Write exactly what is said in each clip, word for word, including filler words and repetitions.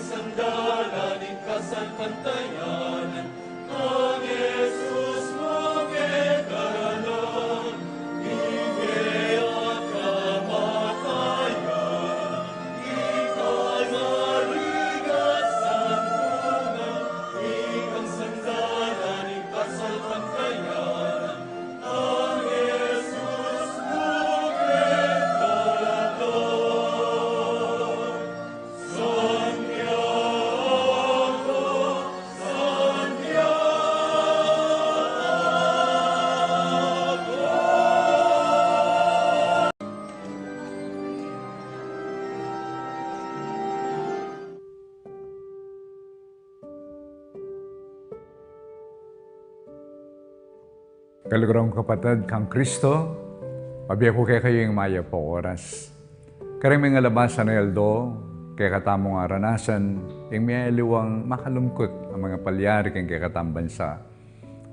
Sandalan ning kasalpantayanan, ang Jesus makekaralan, ing keya kamatayan, ikang marigas santungan, ikang sandalan ning kasalpantayanan, ang Jesus makekaralan. Kaluguran kung kapatad kang Kristo, pabie ku kekayu ing mayap a oras. Karing mengalabas a aldo, kekatamung aranasan ing miyaliwang makalungkut a mangapalyari king kekatang bansa.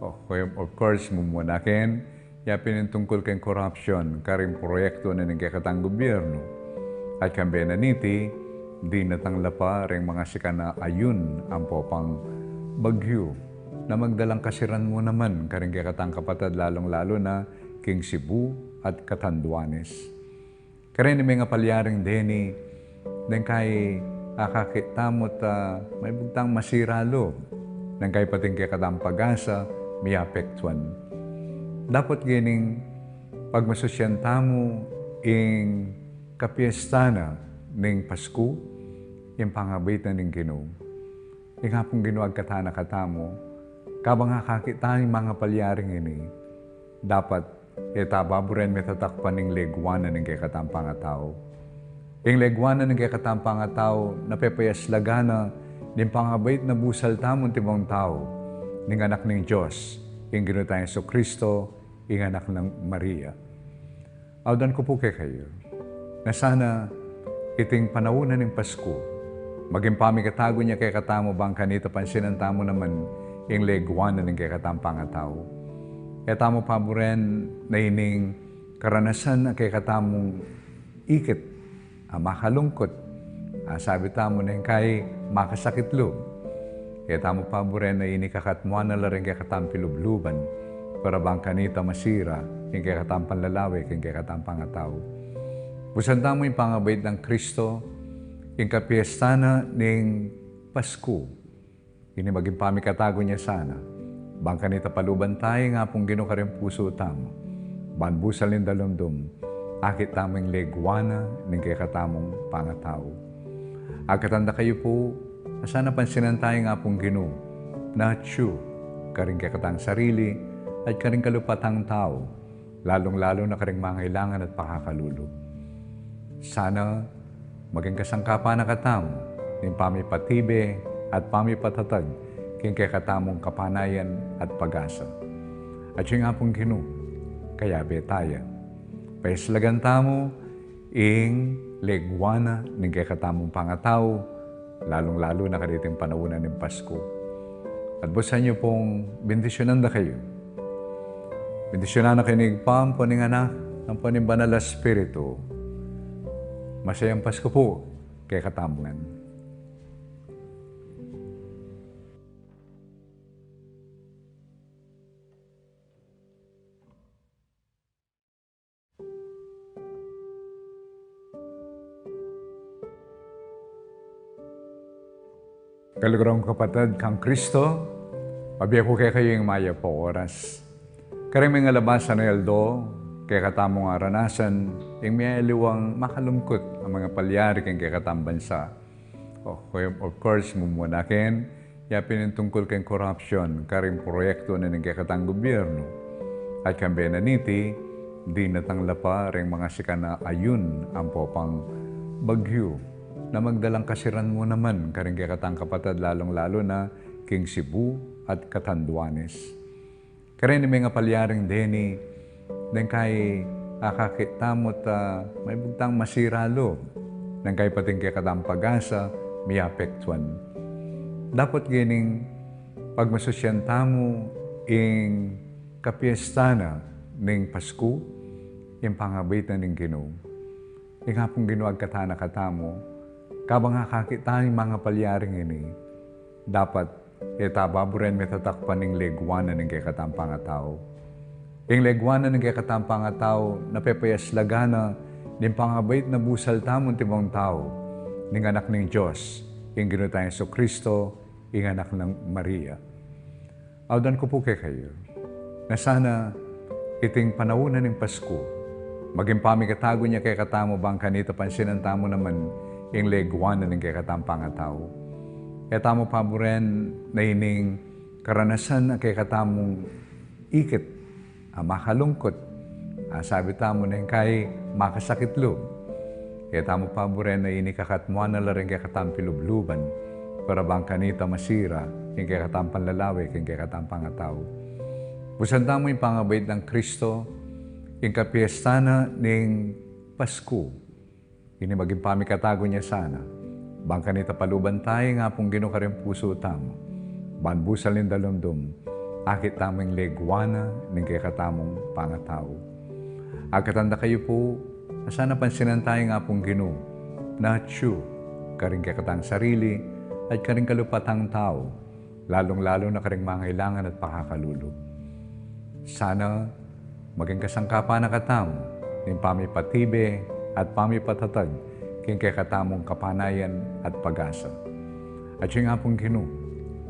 O, of course, mumuna king yapin ing tungkul king korapsyon karing proyektu na ning kekatang gobyernu. At kambe na niti, dinatang la pa ring mangasikan a ayun ampo pang bagyu na magdalang kasiran mu naman karing kekatang kapatad, lalung-lalu na king Cebu at Catanduanes. Karin ing mengapalyaring deni, deng kai akakit tamu ta maibugtang masira lub, deng kai pati ing kekatang pag-asa miapektuan. Dapot gening pagmasusyan tamu ing kapiesta na ning Pasku, ing pangabait na ning Ginu. Ing Apung Ginu agkatan na katamu, kabang akakit tang mangapalyaring ini, dapat e ta baburen mitatakpan ing legua na ning kekatang pangatau. Ing legua na ning kekatang pangatau, napepayaslagan na ning pangabait na busal tamung tibung tau, ning Anak ning Dios, ing Ginu tang Jesucristo, ing Anak nang Maria. Audan ku pu kekayu, na sana iting panaun na ning Pasku, maging pamikatagun ya kekatamu bang kanita pansinan tamu naman ing legua na ning kekatang pangatau. E tamu paburen na ining karanasan a kekatamung ikit a makalungkut, a sabi tamu neng kai makasakit lub. E tamu paburen na ini kakatmuan na la ring kekatang pilubluban, para bang kanita masira ing kekatang panlalawe king kekatang pangatau. Busan tamu ing pangabait nang Kristo, ing kapiesta na ning Pasku. Ini maging pamikatagun ya sana, bang kanita paluban taya ing Apung Ginu karing pusu tamu, ban busal ning dalumdum, akit tamu ing legua na ning kekatamung pangatau. Akatan da kayu pu, a sana pansinan taya ing Apung Ginu, na atyu karing kekatang sarili at karing kalupatang tau, lalung-lalu na karing mangailangan at pakakalulu. Sana maging kasangkapan na katamu ning pamipatibe at pamipatatag king kekatamung kapanayan at pag-asa. At ing Apung Ginu, kayabe taya. Payaslagan tamu ing legua na ning kekatamung pangatau, lalung-lalu na kaniting panaun na ning Pasku. At busan yu pung bendisyunan da kayu. Bendisyunan na kayu ning Ibpa, ampo ning Anak, ampo ning Banal a Espiritu. Masayang Pasku pu kekatamu ngan. Kaluguran kung kapatad kang Kristo, pabie ku kekayu ing mayap a oras. Karing mengalabas a aldo, kekatamung aranasan ing miyaliwang makalungkut a mangapalyari king kekatang bansa. O, of course, mumuna king yapin ing tungkul king korapsyon karing proyektu na ning kekatang gobyernu. At kambe na niti, dinatang la pa ring mangasikan a ayun ampo pang bagyu na magdalang kasiran mu naman karing kekatang kapatad, lalung-lalu na king Cebu at Catanduanes. Karin ing mengapalyaring deni, deng kai akakit tamu ta maibugtang masira lub, deng kai pati ing kekatang pag-asa miapektuan. Dapot gening pagmasusyan tamu ing kapiesta na ning Pasku, ing pangabait na ning Ginu. Ing Apung Ginu agkatan na katamu, Kabang akakit tang mangapalyari ngeni, dapat e ta baburen metatakpan ing leguanan ning kekatang pangatau. Ing leguanan ning kekatang pangatau, napepayaslagan na ning pangabait na busal tamung tibong tau, ning Anak ning Dios, ing Ginu tang Jesucristo, ing Anak nang Maria. Audan ku pu kekayu, na sana iting panaun na ning Pasku, maging pamikatagun ya kekatamu bang kanita pansinan tamu naman ing leguanan ning kekatang pangatau. E tamu paburen na ining karanasan a kekatamung ikit, a makalungkut, a sabi tamu neng kai makasakit lub. E tamu paburen na ini kakatmuan na la ring kekatang pilubluban, para bang kanita masira ing kekatang panlalawe king kekatang pangatau. Busan tamu ing pangabait nang Kristo, ing kapiesta na ning Pasku. Ini maging pamikatagun ya sana. Bang kanita paluban taya ing Apung Ginu karing pusu tamu. Ban busal ning dalumdum, akit tamu ing leguanan ning kekatamung pangatau. Akatan da kayu pu, a sana pansinan taya ing Apung Ginu, na atyu karing kekatang sarili, at karing kalupatang tau, lalung-lalu na karing mangailangan at pakakalulu. Sana maging kasangkapan na katamu ning pamipatibe at pamipatatag king kekatamung kapanayan at pag-asa. At ing Apung Ginu,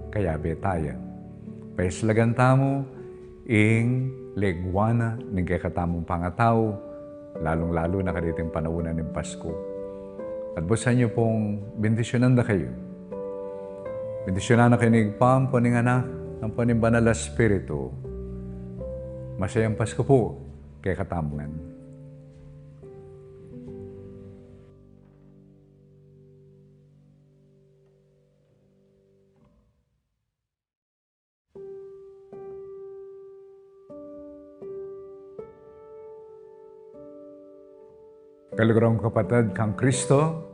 kayabe taya. Payaslagan tamu ing leguanan ning kekatamung pangatau, lalung-lalu na kaniting panaun na ning Pasku. At busan yu pung bendisyunan da kayu. Bendisyunan na kayu ning Ibpa, ampo ning Anak, ampo ning Banal a Espiritu. Masayang Pasku pu kekatamu ngan. Kaluguran kung kapatad kang Kristo.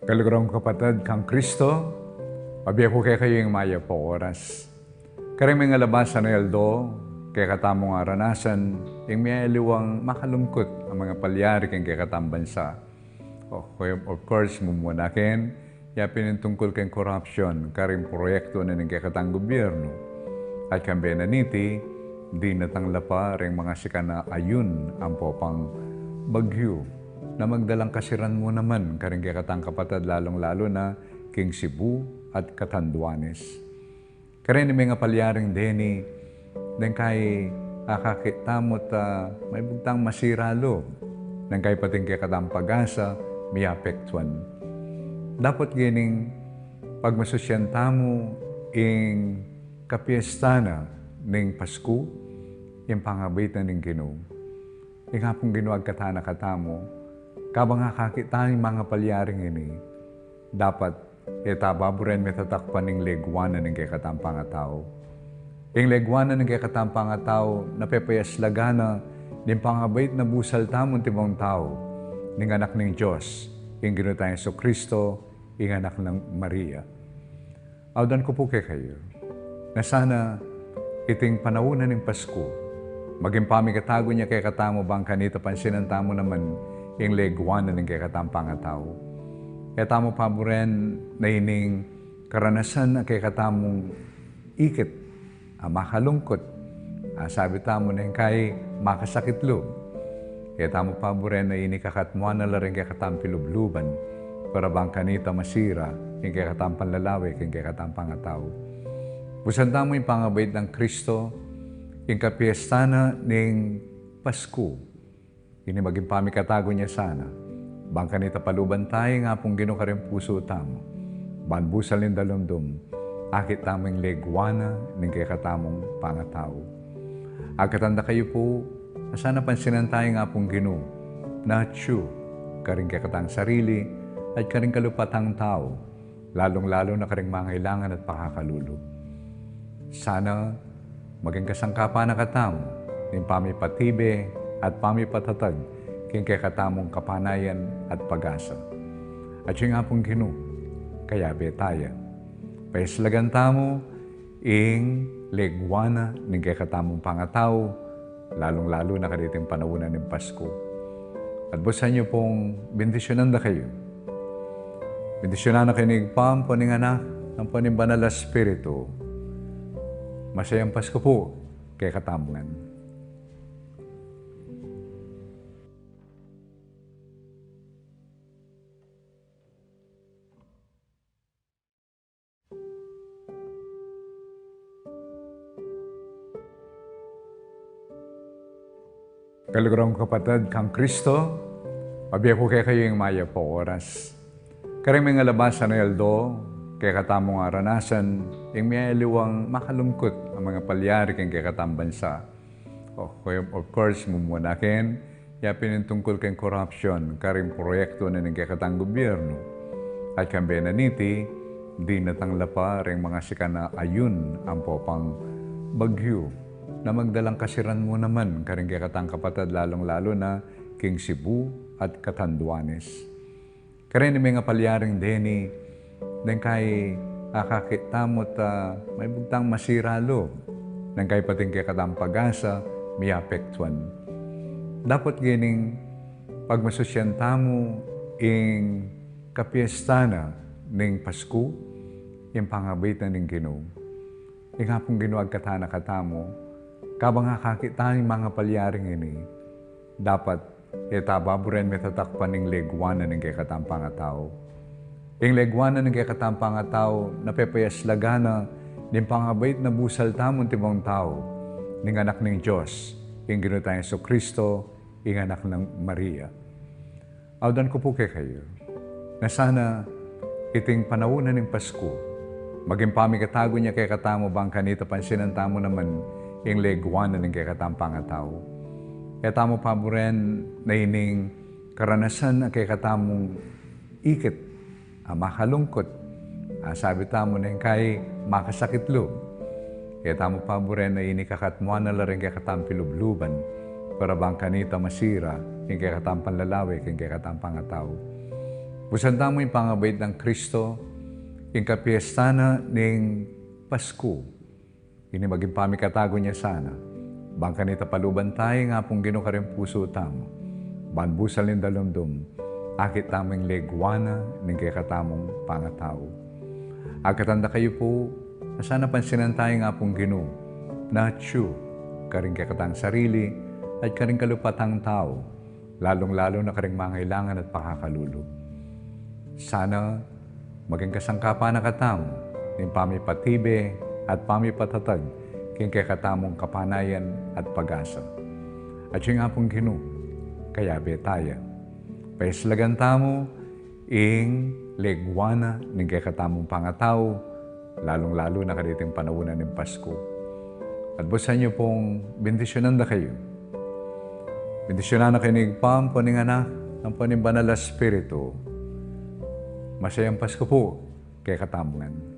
Kaluguran kung kapatad kang Kristo, pabie ku kekayu ing mayap a oras. Kareng mengalabasan a aldo, kekatamung aranasan ing miyayaliwang makalungkut a mangapalyari keng kekatang bansa. O, of course, mumuna ken, yapin ing tungkul keng korapsyon kareng proyektu na ning kekatang gobyernu. At kambe na niti, dinatang la pa reng mangasikan a ayun ampo pang bagyu na magdalang kasiran mu naman kareng kekatang kapatad, lalung-lalu na king Cebu at Catanduanes. Kareni mengapalyaring deni, deng kai akakit tamu ta maibugtang masira lub, deng kai pati ing kekatang pag-asa miapektuan. Dapot gening pagmasusyan tamu ing kapiesta na ning Pasku, ing pangabait na ning Ginu. Ing Apung Ginu agkatan na katamu, kabang akakit tamu ing mangapalyaring ini, dapat e ta baburen metatakpan ing legwa na ning kekatang pangatau. Ing legwa na ning kekatang pangatau na pepayaslagan na ning pangabait na busal tamung tibong tau, ning Anak ning Dios, ing Ginu tang Jesucristo, ing Anak nang Maria. Audan ku pu kekayu, na sana iting panaun na ning Pasku maging pamikatagun ya kekatamu, bang kanita pansinan tamu naman ing legwa na ning kekatang pangatau. E tamu paburen na ining karanasan a kekatamung ikit a makalungkut, a sabi tamu neng kai makasakit lub. E tamu paburen na ini kakatmuan na la reng kekatang pilubluban, para bang kanita masira ing kekatang panlalawe king kekatang pangatau. Busan tamu ing pangabait nang Kristo, ing kapiesta na ning Pasku. Ini maging pamikatagun ya sana, bang kanita paluban tamu ing Apung Ginu kareng pusu tamu, ban busal ning dalumdum akit tamu ing legwa na ning kekatamung pangatau. Agkatan da kayu pu, a sana pansinan tamu ing Apung Ginu na atyu kareng kekatang sarili at kareng kalupatang tau, lalung-lalu na kareng mangailangan at pakakalulu. Sana maging kasangkapan na katamu ning pamipatibe at pamipatatag king kekatamung kapanayan at pag-asa. At ing Apung Ginu kayabe taya. Payaslagan tamu ing legwa na ning kekatamung pangatau, lalung-lalu na kaniting panaun na ning Pasku. At busan yu pung bendisyunan da kayu. Bendisyunan na kayu ning Ibpa, ampo ning Anak, ampo ning Banal a Espiritu. Masayang Pasku pu kekatamu ngan. Kaluguran kung kapatad kang Kristo, pabie ku kekayu ing mayap a oras. Kareng mengalabasan a aldo, kekatamung aranasan ing miyayaliwang makalungkut a mangapalyari king kekatang bansa. O, of course, mumuna ken, yapin ing tungkul keng korapsyon kareng proyektu na ning kekatang gobyernu. At kambe na niti, dinatang la pa reng mangasikan a ayun ampo pang bagyu na magdalang kasiran mu naman kareng kekatang kapatad, lalung-lalu na king Cebu at Catanduanes. Kareni mengapalyaring deni, deng kai akakit tamu ta maibugtang masira lub, deng kai pati ing kekatang pag-asa miapektuan. Dapot gening pagmasusyan tamu ing kapiesta na ning Pasku, ing pangabait na ning Ginu. Ing Apung Ginu agkatan na katamu, kabang akakit tamu ing mangapalyaring ini, dapat e ta baburen metatakpan ing legwa na ning kekatang pangatau. Ing legwa na ning kekatang pangatau na pepayaslagan na ning pangabait na busal tamung tibong tau, ning Anak ning Dios, ing Ginu tang Jesucristo, ing Anak nang Maria. Audan ku pu kekayu, na sana iting panaun na ning Pasku maging pamikatagun ya kekatamu, bang kanita pansinan tamu naman ing legwa na ning kekatang pangatau. E tamu paburen na ining karanasan a kekatamung ikit a makalungkut, a sabi tamu neng kai makasakit lub. E tamu paburen na ini kakatmuan na la reng kekatang pilubluban, para bang kanita masira ing kekatang panlalawe king kekatang pangatau. Busan tamu ing pangabait nang Kristo, ing kapiestan na ning Pasku, ini maging pamikatagun ya sana. Ban kanita paluban taya ing Apung Ginu karing pusu tamu. Ban busal ning dalumdum, akit tamu ing legua na ning kekatamung pangatau. Akatan da kayu pu, a sana pansinan taya ing Apung Ginu, na atyu karing kekatang sarili at karing kalupatang tau, lalung-lalu na karing mangailangan at pakakalulu. Sana maging kasangkapan na katamu ning pamipatibe at pamipatatag king kekatamung kapanayan at pag-asa. At ing Apung Ginu, kayabe taya. Paislagan tamu ing legua na ning kekatamung pangatau, lalung-lalu na kaniting panaun ning Pasku. At busan yu pung bendisyunan da kayu. Bendisyunan na kayu ning Ibpa, ampo ning Anak, ampo ning Banal a Espiritu. Masayang Pasku pu kekatamu ngan.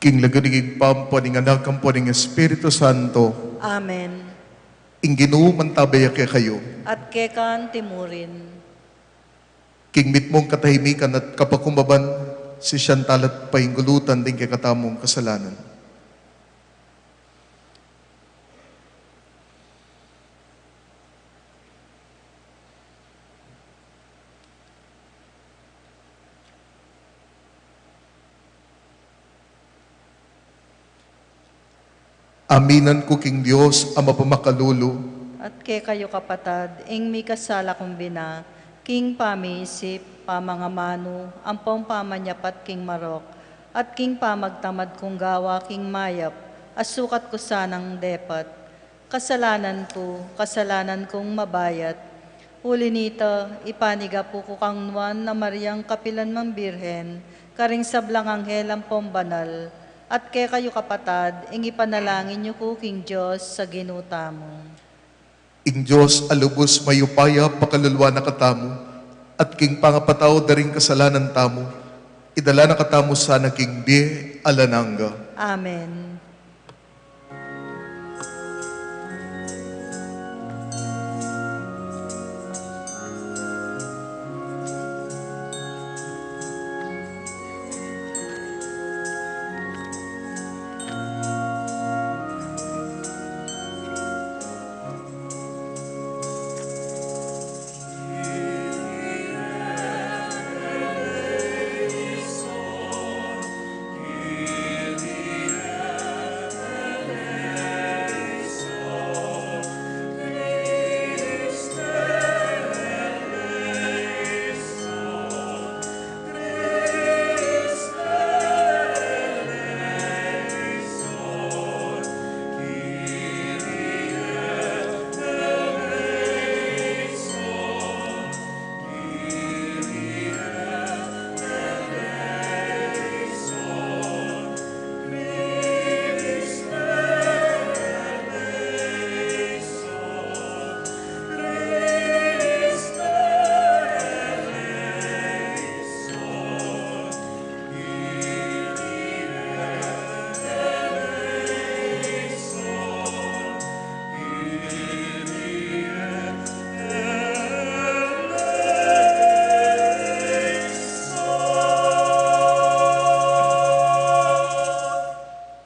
King lagyu ning Ibpa, ampo ning Anak, ampo ning Espiritu Santo. Amen. Ing Ginu mantabe ya kekayu. At keka antimurin. King mitmung katahimikan at kapakumbaban, sisian tala at paingulutan ding kekatamung kasalanan. Aminan ku king Dios a mapamakalulu. At kekayu, kapatad, ing mikasala kung bina, king pamiisip, pamangamanu, ampong pamanyapat king marok, at king pamagtamad kung gawa king mayap, a sukat ku sanang depat. Kasalanan ku, kasalanan kung mabayat. Uli nita, ipanigapu ku kang Nuan a Mariang kapilan mang Birhen, karing sablang anghel ampong banal, at kekayu, kapatad, ing ipanalangin yu ku king Dios a Ginu tamu. Ing Dios a lubus mayupaya pakaluluan na katamu, at king pangapatawad da ring kasalanan tamu, idala na katamu sana king bie alang angga. Amen.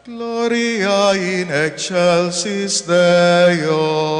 Gloria in excelsis Deo.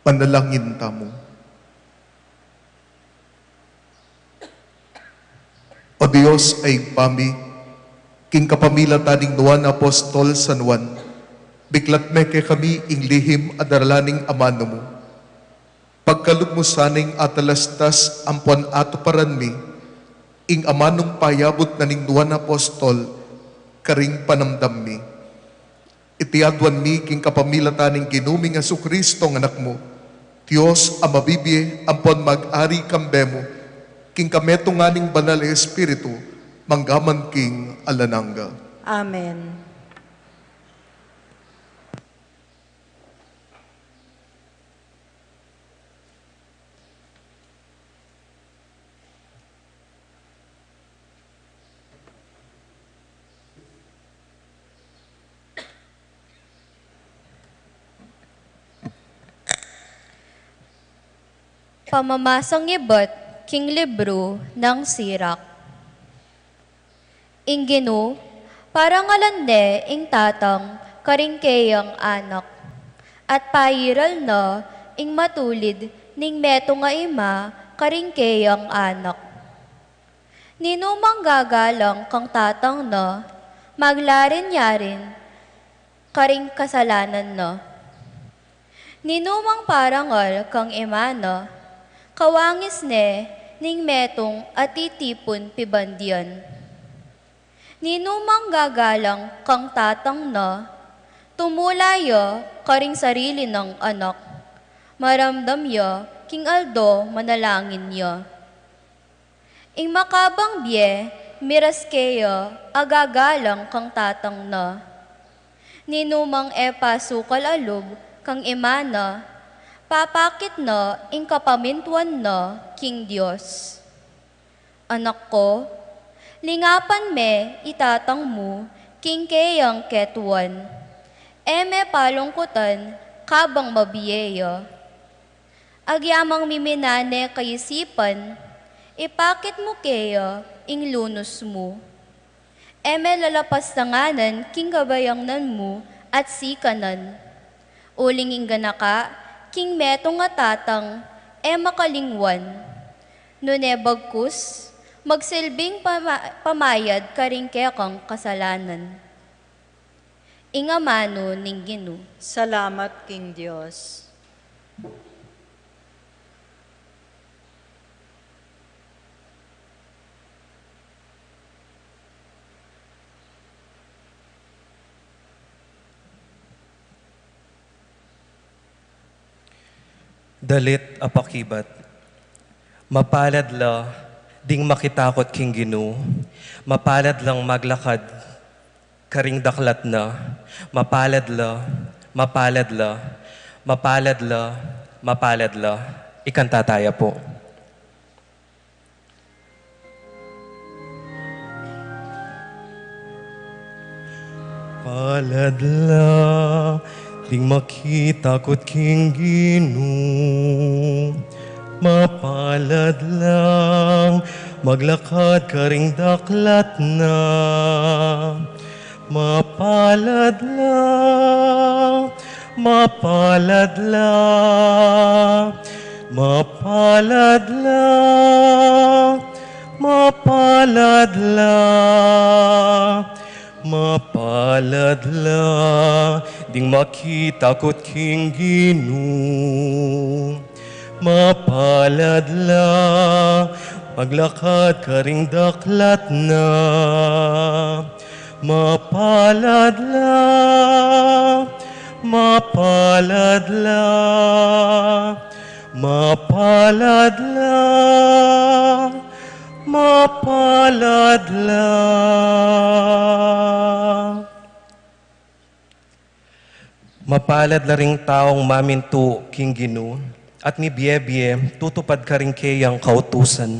Manalangin tamu. O Dios a Ibpa mi, king kapamilatan ning nuan a apostol San Juan, biklat me kekami ing lihim a daralan ning amanu mu. Pagkalub mu sana ing atalastas ampon atuparan mi ing amanung payabut na ning nuan a apostol karing panamdam mi. Iti aduan mi king kapamilatan ning Ginu ming Jesucristo a Anak mu, Dios a mabibie ampon mag-ari kambe mu, king kametungan ning Banal a Espiritu, mangga man king alang angga. Amen. Pamamasang ibat king libru nang Sirak. Ing Ginu, parangalan ne ing tatang karing keyang anak, at pairal na ing matulid ning metung a ima karing keyang anak. Ninumang gagalang kang tatang na, maglarin ya rin karing kasalanan na. Ninumang parangal kang ima na, kawangis ne ning metung a titipun pibandian. Ninumang gagalang kang tatang na, tumula ya karing sarili nang anak, maramdam ya king aldo manalangin ya. Ing makabang bie, miras keya a gagalang kang tatang na. Ninumang e pasukal a lub kang ima na, papakit na ing kapamintuan na king Dios. Anak ko, lingapan me i tatang mu king keyang ketuan. E me palungkutan kabang mabie ya. Agyamang miminan ne kaisipan, ipakit mu keya ing lunus mu. E me lalapas tanganan king kabayangnan mu at sikanan. Uling ing ganaka king metung a tatang e makalingwan. Nune bagkus, magsilbing pama-, pamayad karing kekang kasalanan. Ing amanu ning Ginu. Salamat king Dios. Dalit a pakibat. Mapalad la ding makitakut king Ginu, mapalad lang maglakad karing daklat na, mapalad la, mapalad la, mapalad la, mapalad la. Ikanta taya pu. Palad la ding makitakut king Ginu, mapalad lang maglakad karing daklat na. Mapalad la, mapalad la, mapalad la, mapalad la, mapalad la ding makitakut king Ginu. Mapalad la maglakad karing daklat na. Mapalad la, mapalad la, mapalad la, mapalad la. Mapalad la ring taung mamintu king Ginu, at mibie-bie tutupad karing keyang kautusan.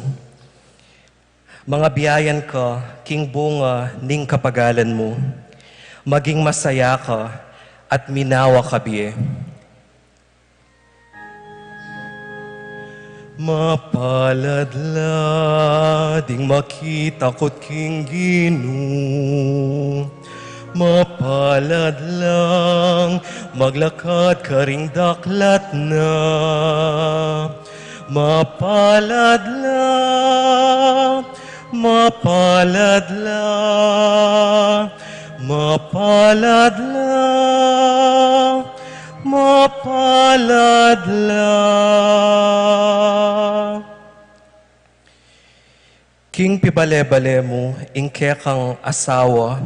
Mangabiayan ka king bunga ning kapagalan mu. Maging masaya ka at minawa ka bie. Mapalad la ding makitakut king Ginu. Mapalad lang maglakad karing daklat na. Mapalad lang, mapalad lang, mapalad lang, mapalad lang. King pibale-bale mu ing kekang asawa,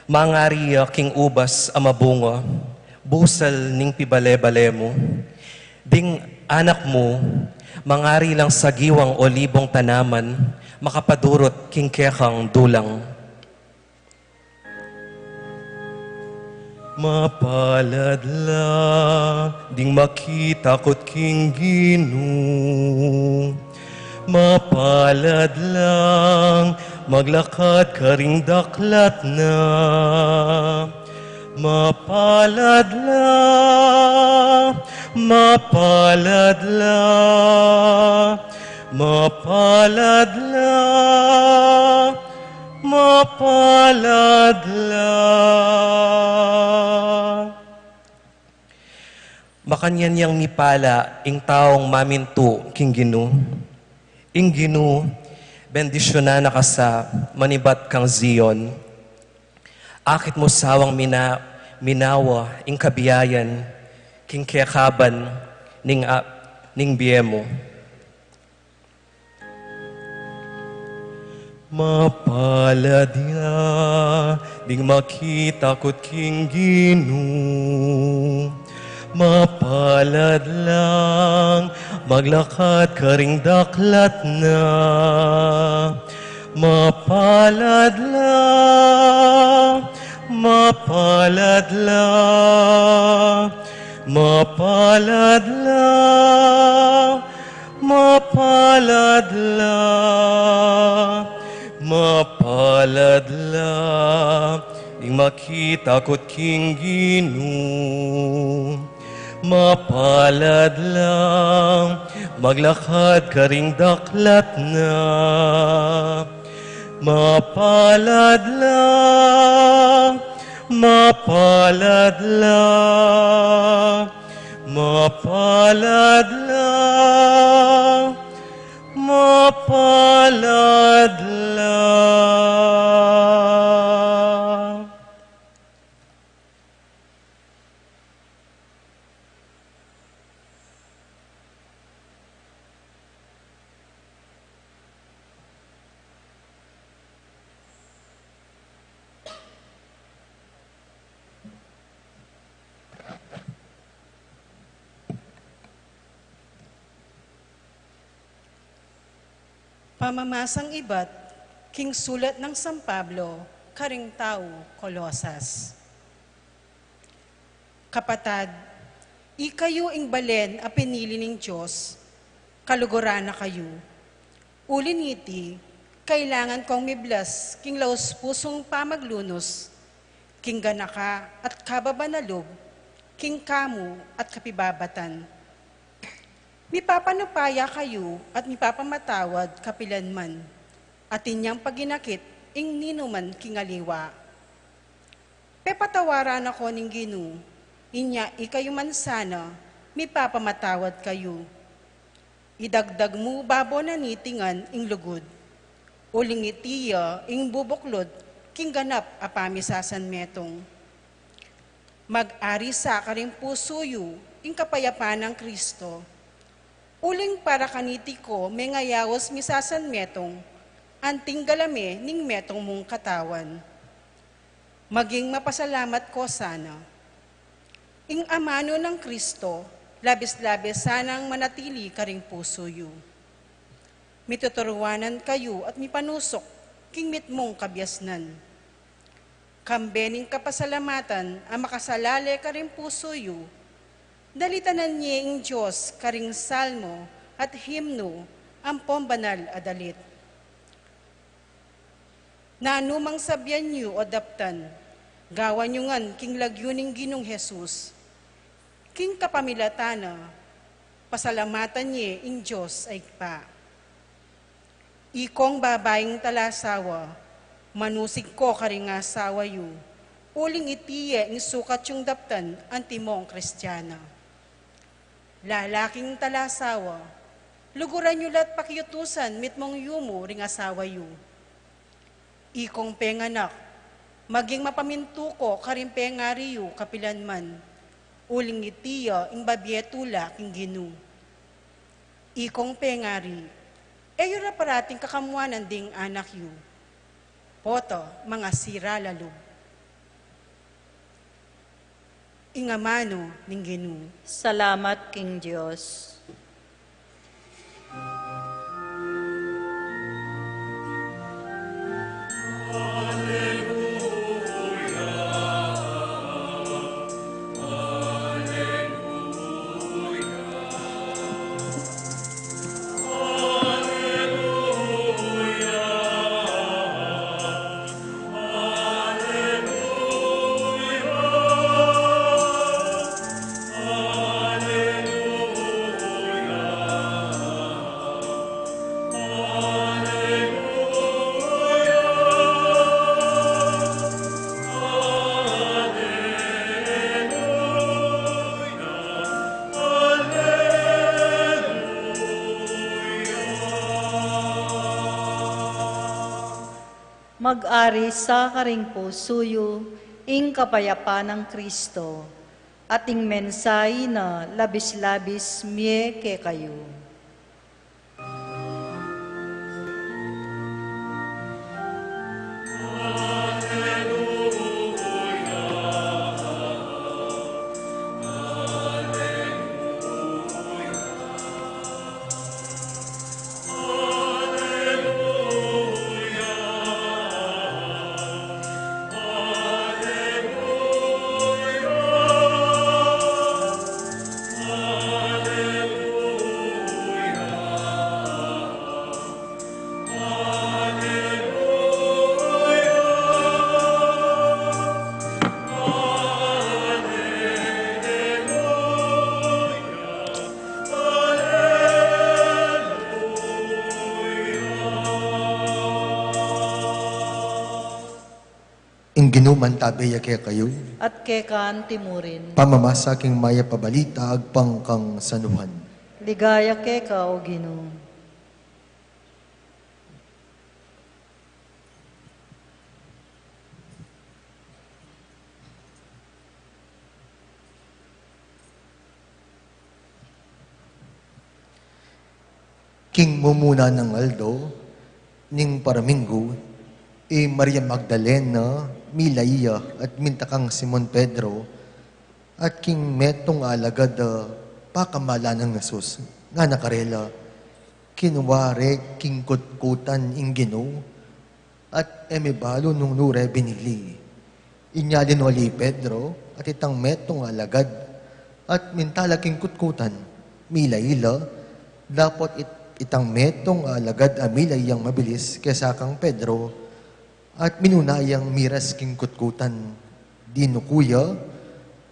mangari ya king ubas a mabunga, busal ning pibale-bale mu. Ding anak mu, mangari lang sagiwang olibong tanaman, makapadurut king kekang dulang. Mapalad la ding makitakut king Ginu. Mapalad lang maglakad karing daklat na. Mapalad la, mapalad la, mapalad la, mapalad la. Makanyan yang mipala ing taung mamintu king Ginu. Ing Ginu, bendisyunan na ka sa manibat kang Zion. Akit mu sawang mina-, minawa ing kabiayan king kekaban ning a-, ning bie mu. Mapalad ya ding makitakut king Ginu. Mapalad lang maglakad karing daklat na. Mapalad lang, mapalad lang, mapalad lang, mapalad lang, mapalad lang ding makitakut king Ginu. Mapalad lang maglakad karing daklat na. Mapalad lang, mapalad lang, mapalad lang, mapalad lang. Pamamasang ibat king sulat nang San Pablo karing tau Colosas. Kapatad, ikayu ing balen a pinili ning Dios, kaluguran na kayu. Uli niti, kailangan kong miblas king laus-pusung pamaglunus king ganaka at kababan a lub, king kamu at kapibabatan. Mipapanupaya kayu at mipapamatawad kapilan man, atin yang paginakit ing ninuman king aliwa. Pepatawaran na ko ning Ginu, inya ikayu man sana, mipapamatawad kayu. Idagdag mu babo na niti ngan ing lugud. Uling iti ya ing bubuklud king ganap a pamisasanmetung. Mag-ari sa karing pusu yu ing kapayapan nang Kristo. Uling para kaniti ko mengayaus misasanmetung, anting galame ning metung mung katawan. Maging mapasalamat ko sana. Ing amanu nang Kristo, labis-labis sanang manatili karing pusu yu. Mituturuanan kayu at mipanusuk king mitmung kabiasnan. Kambe ning kapasalamatan a makasalale karing pusu yu, dalitanan ye ing Dios karing salmo at himnu ampong banal a dalit. Nanu mang sabian yu o daptan, gawan yu ngan king lagyu ning Ginung Jesus. King kapamilatan na, pasalamatan ye ing Dios a Ibpa. Ikong babaing talasawa, manusig ko karing asawa yu, Uling iti ya ing sukat yung daptan antimong Kristiana. Lalaking talasawa, luguran yu la't pakiutusan mitmung yumu ring asawa yu. Ikong penganak, maging mapamintu ko karing pengari yu kapilan man, uling iti ya ing babie tula king Ginu. Ikong pengari, e yu ra parating kakamuanan ding anak yu. Poto, mangasira la lub. Ing amanu ning Ginu. Salamat king Dios. Mag-ari sa karing pusu yu ing kapayapan nang Kristo, at ing mensahe na labis-labis mie kekayu. Ing Ginu mantabe ya kekayu. At keka antimurin. Pamamasa king mayap a balita agpang kang San Juan. Ligaya keka, O Ginu. King mumuna nang aldo, ning paraminggu, i Maria Magdalena, mila iya at minta kang Simon Pedro, at king metung a alagad a pakamalan nang Jesus, ngana karela, kinua re king kutkutan ing Ginu, at e mi balu nung nu re binili. Inya linoli i Pedro, at itang metung a alagad, at minta la king kutkutan, mila ila, dapot it-, itang metung a alagad a mila yang mabilis kesa kang Pedro, at minuna yang miras king kutkutan, dinuku ya,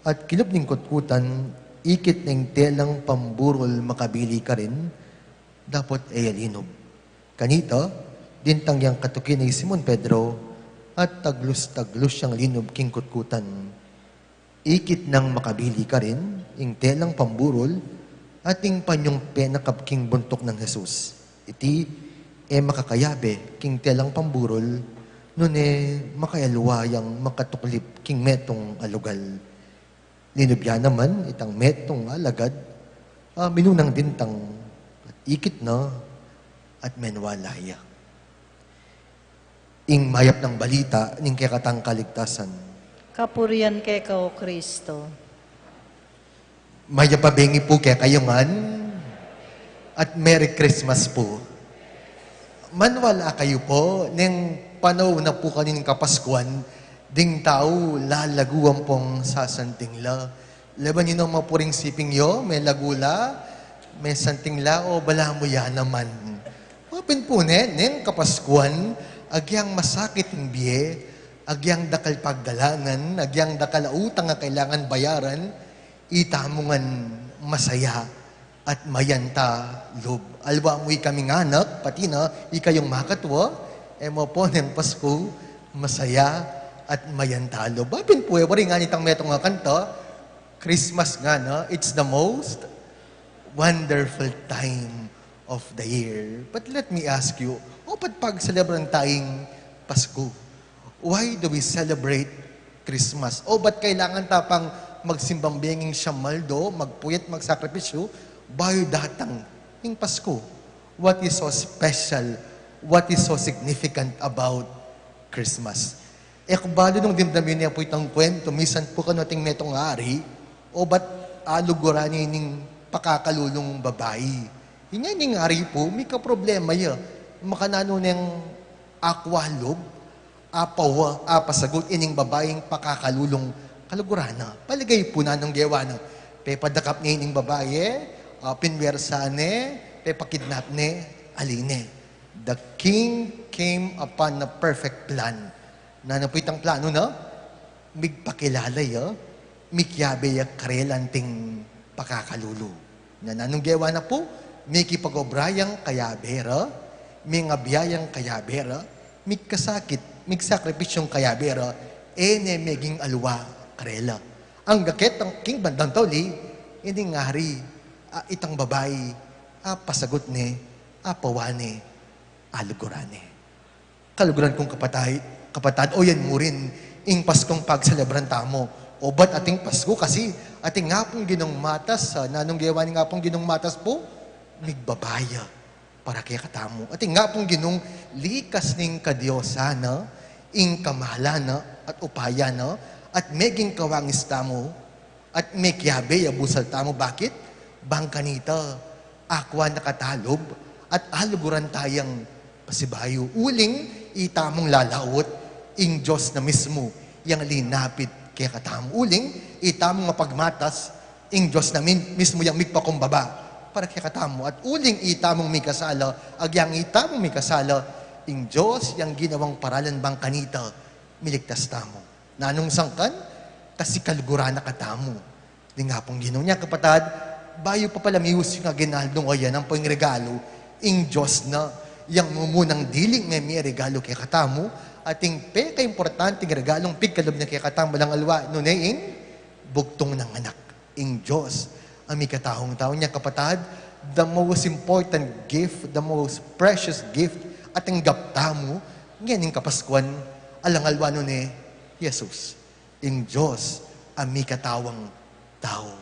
at kilub ning kutkutan, ikit na ing telang pamburul makabili karin, dapot e ya linub. Kanita, dintang yang katuki na i Simon Pedro, at taglus-taglus yang linub king kutkutan. Ikit nang makabili karin ing telang pamburul, at ing panyung penakap king buntuk nang Jesus. Iti, e makakayabe king telang pamburul, nune makayalwa yang makatuklip king metung a lugal. Linub ya naman itang metung a alagad, a minunang dintang, at ikit na, at menwala ya. Ing mayap nang balita ning kekatang kaligtasan. Kapurian keka, O Kristo. Mayap a bengi pu kekayu ngan, at Merry Christmas pu. Manwala kayu pu, neng panaun na pu kaning Kapaskuan, ding tau lalagu ampong sasanting la. Laban yu no mapuring siping yu, melagu la, mesanting la, o balamu ya naman. Mapin pu ne, neng Kapaskuan, agyang masakit ing bie, agyang dakal paggalangan, agyang dakal a utang a kailangan bayaran, itamu ngan masaya at mayanta lub. Alwa mu ikaming anak, pati na ikayung makatua, e mu pu neng Pasku, masaya at mayantalu. Bapin pu, e, wari ngana itang metung a kanta, Christmas ngana, it's the most wonderful time of the year. But let me ask you, o ba't pagselebran tayang Pasko? Why do we celebrate Christmas? O ba't kailangan ta pang magsimbang benging siyam aldo, magpuyat, magsakripisyu, bayu datang ing Pasko? What is so special? What is so significant about Christmas? E ku balu nung dimdam yu ne pu itang kuwentu, misan pu kanu ating metung ari, o ba't aluguran ne ining pakakalulung babai. Inya ining ari pu, mika problema ya. Makananu neng akwa lub, apawa, apasagut ining babaing pakakalulung kaluguran na. Palagay pu nanung gewa na. Pepadakap ne ining babai, ah, pinwersa ne, pepakidnap ne, ali ne. The king came upon a perfect plan. Nanu pu itang planu na? Migpakilala ya, mikiabe ya karela anting pakakalulu. Nanung gewa na pu? Mikipag-obra yang kayabe ra, mingabya yang kayabe ra, migkasakit, migsakripisyung kayabe ra, e ne meging aliwa karela. Angga ketang king bandang tauli, ining ari, a, itang babai, apasagut ne, apawa ne, aluguran ne. Kaluguran kung kapatay, kapatad, o yan murin ing Paskung pagselebran tamu. O ba't ating Pasko? Kasi ating Apung Ginung Matas, ah, nanung gewa ning Apung Ginung Matas pu? Migbabaya para kekatamu. Ating Apung Ginung likas ning kadiosan na, ing kamalan na, at upaya na, at meging kawangis tamu, at mekiabe ya busal tamu. Bakit? Bang kanita, akwa na katalub, at aluguran tayang pasibayu. Uling itamung lalaut, ing Dios na mismu yang linapit kekatamu. Uling itamung mapagmatas, ing Dios na min-, mismu yang migpakumbaba para kekatamu. At uling itamung mikasala, agyang itamung mikasala, ing Dios yang ginawang paralan bang kanita, miligtas tamu. Nanung sangkan? Kasi kaluguran na katamu ning Apung Ginu. Nya kapatad, bayu pa pala miusing aginaldo a yan, ampo ing regalu, ing Dios na yang mumunang diling meme regalu kekatamu, at ing pekaimportanteng regalung pigkalub na kekatamu, alang aliwa nune ing bugtung nang anak, ing Dios a mikataung tau. Nya kapatad, the most important gift, the most precious gift a tinggap tamu ngening Kapaskuan, alang aliwa nune, Jesus, ing Dios a mikatawang tau.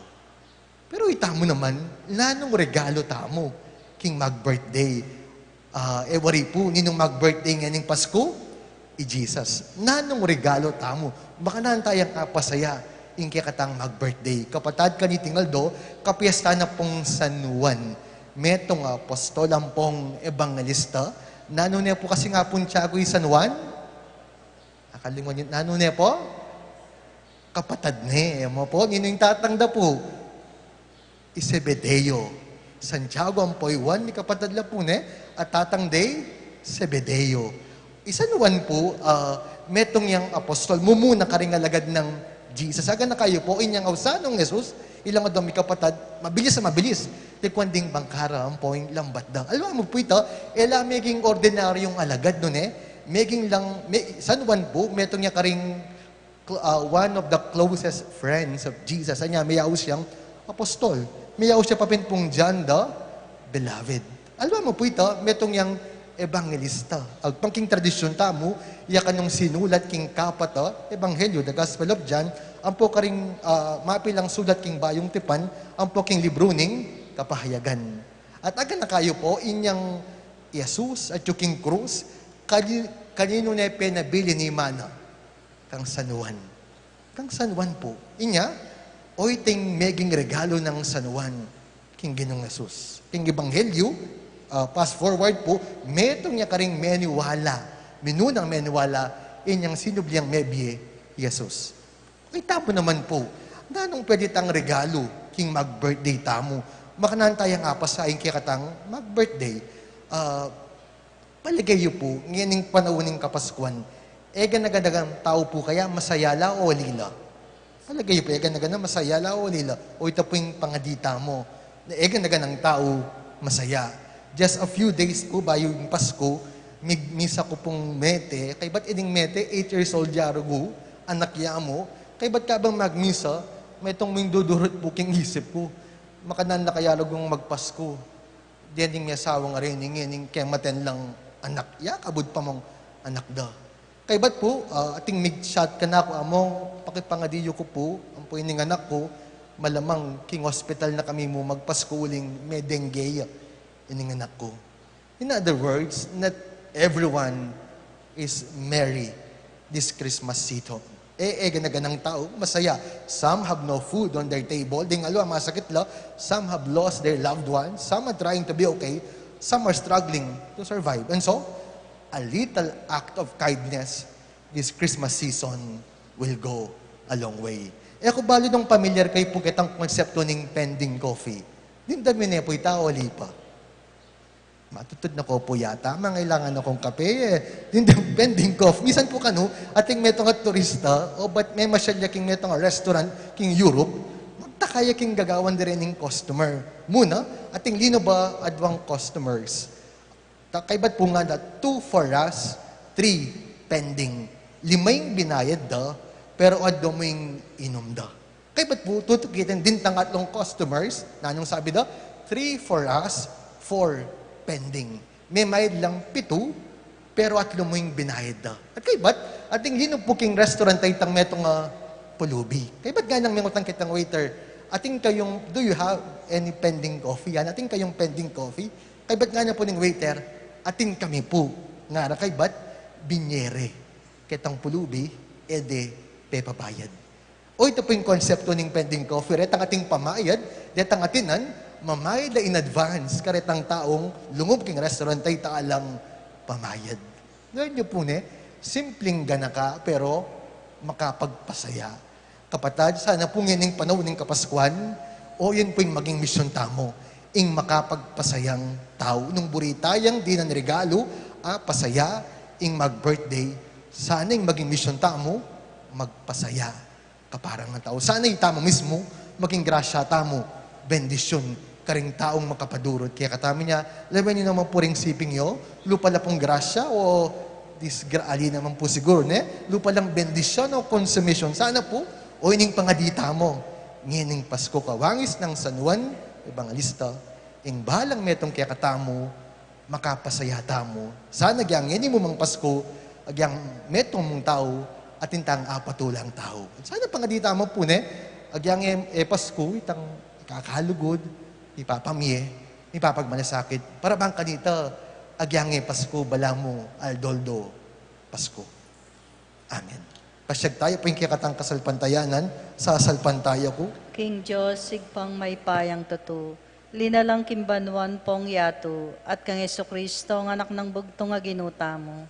Pero itamu naman, nanung regalu tamu king mag-birthday? Ah, e wari pu, ninung mag-birthday ngening Pasku? I Jesus. Nanung regalu tamu? Makananu tayang apasaya ing kekatang mag-birthday? Kapatad, kaniting aldo, kapiesta na pung San Juan, metung a apostol ampong ebanghelista. Nanu ne pu kasing apung Tiago i San Juan? Akalingwan yu, nanu ne pu? Kapatad ne, e mu pu? Ninu ing tatang da pu? I Zebedeo. Santiago ampo i Juan, mikapatad la pu ne, at tatang de i Zebedeo. I San Juan pu, ah, metung yang apostol, mumuna karing alagad nang Jesus. Aganaka yu pu, inyang ausan nang Jesus, ilang adwang mikapatad, mabilis a mabilis, tikuan ding bangka ra ampo ing lambat da. Aliwa mu pu ita, e la meging ordinaryung alagad, nune, meging lang, me-, San Juan pu, metung ya karing cl-, ah, one of the closest friends of Jesus. Anya, meyaus yang apostol. Meyaus ya pa pin pung John the Beloved. Aliwa mu pu ita, metung yang ebanghelista. Agpang king tradisyun tamu, ya kanung sinulat king kapat a ebanghelyo, the Gospel of John, ampo karing, ah, mapilang sulat king Bayung Tipan, ampo king libru ning Kapahayagan. At aganaka yu pu, inyang Jesus atyu king krus, kani-, kaninu ne penabilin i mana? Kang San Juan. Kang San Juan pu. Inya, oyting meging regalu nang San Juan king Ginung Jesus. King ebanghelyo, ah, fast forward pu, metung ya karing meniwala, minunang meniwala, inyang sinubli yang mebie i Jesus. Itamu naman pu, nanung pwede tang regalu king mag-birthday tamu? Makananu tayang apasaya ing kekatang mag-birthday? Ah, palagay yu pu, ngening panaun ning Kapaskuan, e gana-ganang tau pu kaya masaya la o ali la? Palagay yu pu, e gana-gana masaya la o ali la? O ita pu ing pangadi tamu, na e gana-ganang tau masaya. Just a few days pu bayu ing Pasku, Migmisa ku pung mete, kaybat ining mete, eight years old ya rugu, anak ya mu, kaybat kabang magmisa, metung mung dudurut pu king isip ku. Makananu kaya rugung magPasku. Dening miasawang areni ngening kematen lang anak ya, kabud pa mung anak da. Kaybat pu, ah, ating mig-chat kanaku, among pakipangadi yu ku pu, ampo ining anak ku, malamang king hospital na kami mu magPasku uling me-dengue ya ining anak ku. In other words, not everyone is merry this Christmas season. E, e, gana-ganang tau masaya. Some have no food on their table. Ding aliwa, masakit la. Some have lost their loved ones. Some are trying to be okay. Some are struggling to survive. And so, a little act of kindness this Christmas season will go a long way. E ku balu nung pamilyar kayu pu ketang konseptu ning pending coffee. Dimdam yu ne pu ita o ali pa? Matutud na ko pu yata, mangailangan na kung kape, e. Dimdam pending coffee. Misan pu kanu, ating metung a turista, o bat memasyal ya king metung a restaurant, king Europe, magtaka ya king gagawan da rening customer. Muna, ating linu ba adwang customers. Ta-, kaybat pu ngana, two for us, three pending. Lima ing binayad da, pero adwa mu ing inum da. Kaybat pu, tutukitan, dintang atlung customers, nanung sabi da, three for us, four pending. Memayad lang pitu, pero atlu mu ing binayad da. At kaybat, ating linu pu king restaurant a itang metung a pulubi. Kaybat ngana nang mengutang ketang waiter, "Atin kayung, do you have any pending coffee?" Yan, "Atin kayung pending coffee?" Kaybat ngana pu ning waiter, "Atin kami pu." Ngara kaybat, binye re ketang pulubi, e de pepabayad. O, ita pu ing konseptu ning pending coffee, retang ating pamayad, detang atinan, mamayad la in advance karetang taung lungub king restaurant a ita alang pamayad. Gawin yu pu ne, simpleng ganaka, pero makapagpasaya. Kapatad, sana pu ngening panaun ning Kapaskuan, o yan pu ing maging misyon tamu, ing makapagpasayang tau. Nung buri tayang dinan regalu, a, pasaya, ing mag-birthday, sana ing maging misyon tamu, magpasaya. Kaparangan tau. Sana itamu mismu, maging grasya tamu, bendisyun, karing taung makapadurut kekatamu. Nya, lawen yu naman pu ring siping yu, lupa la pung grasya o disgra-, ali naman pu siguru, ne? Lupa lang bendisyun o konsumisyon. Sana pu, o ining pangadi tamu, ngening Pasku kawangis nang San Juan Evangelista, ing balang metung kekatamu, makapasaya tamu. Sana agyang ngeni mu mang Pasku, agyang metung mung tau, atin tang apatulang tau. Sana pangadi tamu pu ne, agyang e, e Pasku, itang ikakalugud, ipapamie, ipapagmalasakit, para bang kanita, agyang e Pasku, balamu, aldo-aldo Pasku. Amen. Pasyag taya pu ing kekatang kasalpantayanan, sasalpantaya ku. King Dios, Ibpang mayupayang tutu, linalang king banua ampong yatu, at kang Jesucristo, a Anak nang bugtung a Ginu tamu.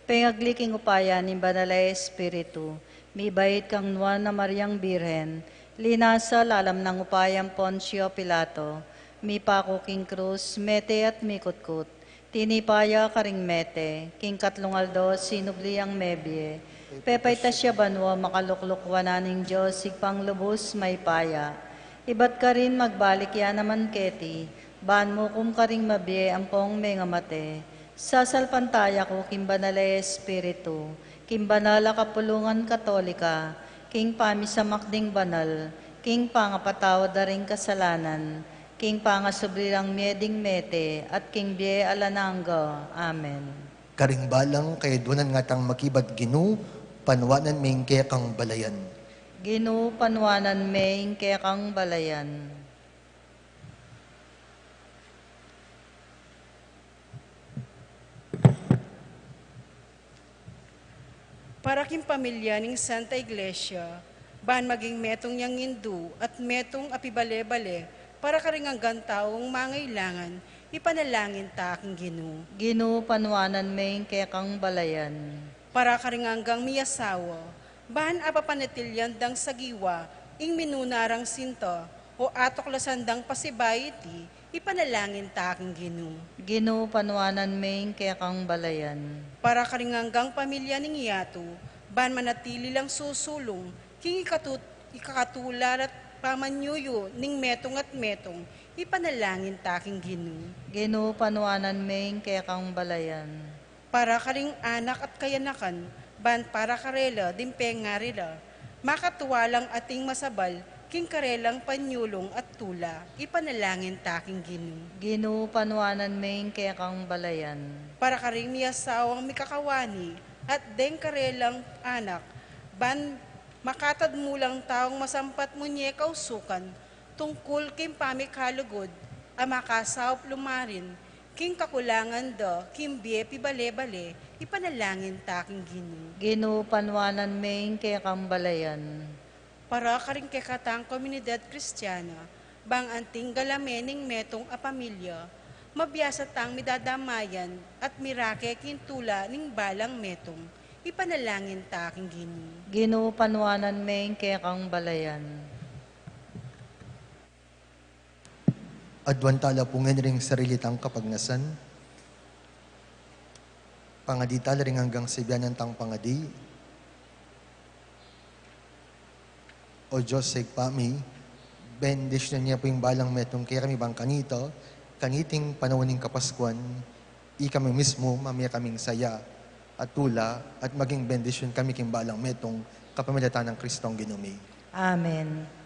Pengagli king upaya ning Banal a Espiritu, mibait kang Nuan a Mariang Birhen, linasa lalam nang upaya nang Poncio Pilato, mipaku king krus, mete at mikutkut, tinipa ya karing mete, king katlung aldo sinubli yang mebie, pepaitas ya banua, makalukluk wanan ning Dios, Ibpang lubus mayupaya. Ibat karin magbalik ya naman keti, ban mukum karing mabie ampong mengamate. Sasalpantaya ku king Banal a Espiritu, king banal a kapulungan Katolika, king pamisamak ding banal, king pangapatawad da ring kasalanan, king pangasubli lang mie ding mete, at king bie alang angga. Amen. Karing balang kayadwanan ngatang makibat Ginu, panuanan me ing kekang balayan. Ginu, panuanan me ing kekang balayan. Para king pamilya ning Santa Iglesia, ban maging metung yang indu at metung a pibale-bale, para karing anggang taung mangailangan, ipanalangin ta king Ginu. Ginu, panuanan me ing kekang balayan. Para karing anggang miasawa, ban apapanatilian dang sagiwa ing minuna rang sinta, o atuklasan dang pasibayu iti, ipanalangin ta king Ginu. Ginu, panuanan me ing kekang balayan. Para karing anggang pamilya ning yatu, ban manatili lang susulung king ikatut-, ikakatula at pamanyuyu ning metung at metung, ipanalangin ta king Ginu. Ginu, panuanan me ing kekang balayan. Para karing anak at kayanakan, ban para karela ding pengari la, makatua lang ating masabal king karelang panyulung at tula. Ipanalangin ta king Ginu. Ginu, panuanan me ing kekang balayan. Para karing miasawang mikakawani at deng karelang anak, ban makatadmu lang taung masampat mu ne kausukan, tungkul king pamikalugud a makasaup lumarin king kakulangan da king bie pibale-bale. Ipanalangin ta king Ginu. Ginu, panuanan me ing kekang balayan. Para karing kekatang komunidad Kristiana, bang anting galame ning metung a pamilya, mabiasa tang midadamayan at mirake king tula ning balang metung. Ipanalangin ta king Ginu. Ginu, panuanan me ing kekang balayan. Aduan tala pu ngeni ring sarili tang kapagnasan. Pangadi tala ring anggang sibianan tang pangadi. O Dios, Ibpa mi, bendisyunan ye pu ing balang metung kekami bang kanita, kaniting panaun ning Kapaskuan, ikami mismu mamie kaming saya at tula at maging bendisyun kami king balang metung kapamilatan nang Kristong Ginu mi. Amen.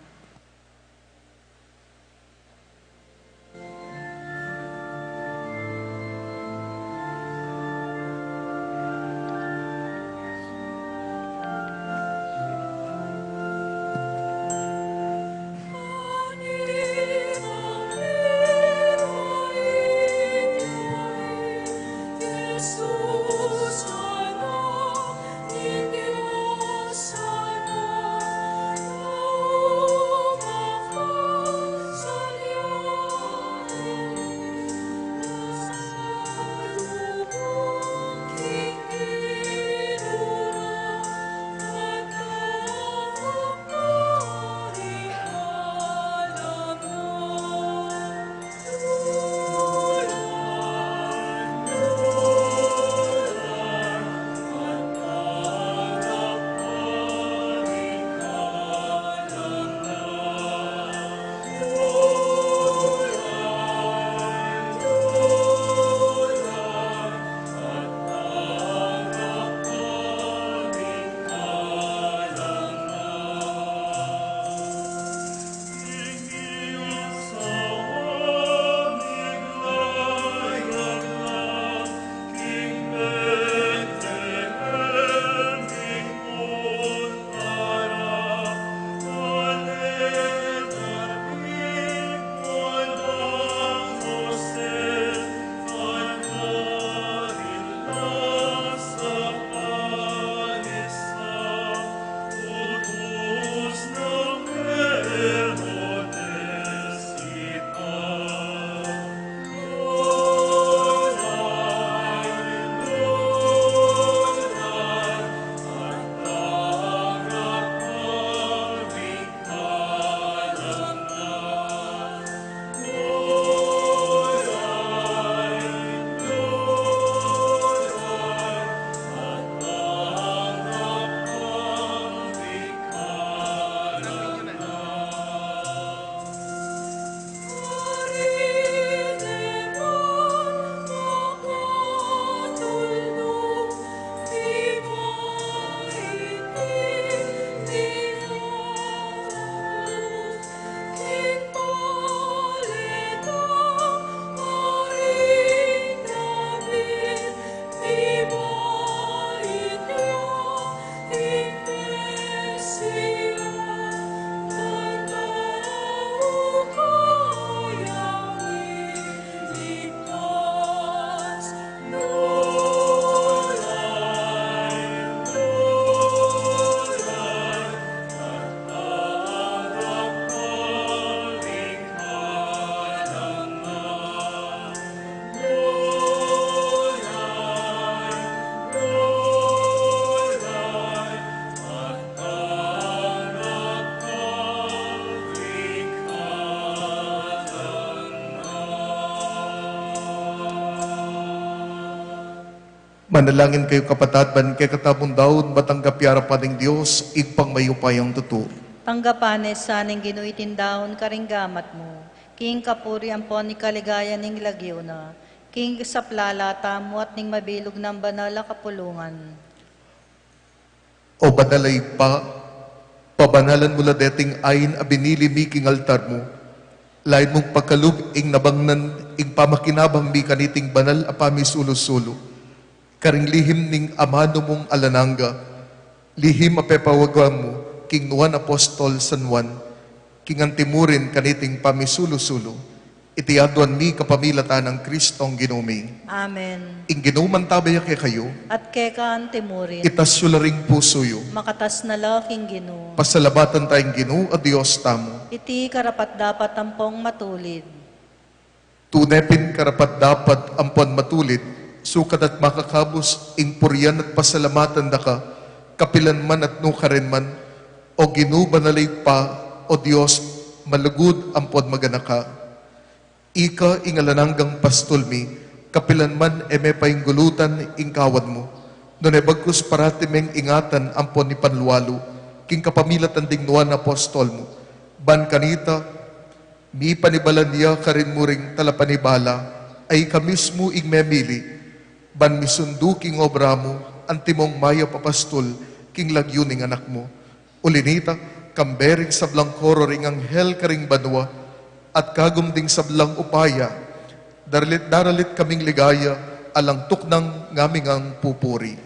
Manalangin kayu, kapatad, ban kekatamu pung daun matanggap ya arapan ning Dios, Ibpang mayupayang tutu. Tanggapan na sa ning Ginu iting daun karing gamat mu, king kapurian ampon king kaligayan ning lagyu na, King saplala tamu at ning mabilug nang banal a kapulungan. O banal a Ibpa, pabanalan mu la deting ain a binili mi king altar mu. Lain mung pakalub ing nabangnan ing pamakinabang mi kaniting banal a pamisulu-sulu. Karing lihim ning amanu mung alang angga, lihim a pepawagang mu king nuan apostol San Juan, king antimurin kaniting pamisulu-sulu. Iti aduan mi kapamilatan nang Kristong Ginu mi. Amen. Ing Ginu mantabe ya kekayu. At keka antimurin. Itas yu la ring pusu yu. Makatas na la king Ginu. Pasalamatan ta ing Ginu a Dios tamu. Iti karapat-dapat ampong matulid. Tune pin karapat-dapat ampon matulid, sukat at makakabus ing purian at pasalamatan da ka, kapilan man at nukarin man, O Ginu, banal a Ibpa, O Dios, malugud ampon maganaka. Ika ing alang anggang pastul mi, kapilan man e me painggulutan ing kawan mu, nune bagkus parati meng ingatan ampon ipanlualu, king kapamilatan ding nuan apostol mu. Ban kanita, mipanibalan ya karin mu ring talapanibala, a ika mismu ing memili, ban misundu king obra mu, antimong mayap a pastul, king lagyu ning anak mu. Uli nita, kambe ring sablang koro ring anghel karing banua, at kagum ding sablang upaya, daralit, daralit kaming ligaya, alang tuknang ngaming pupuri.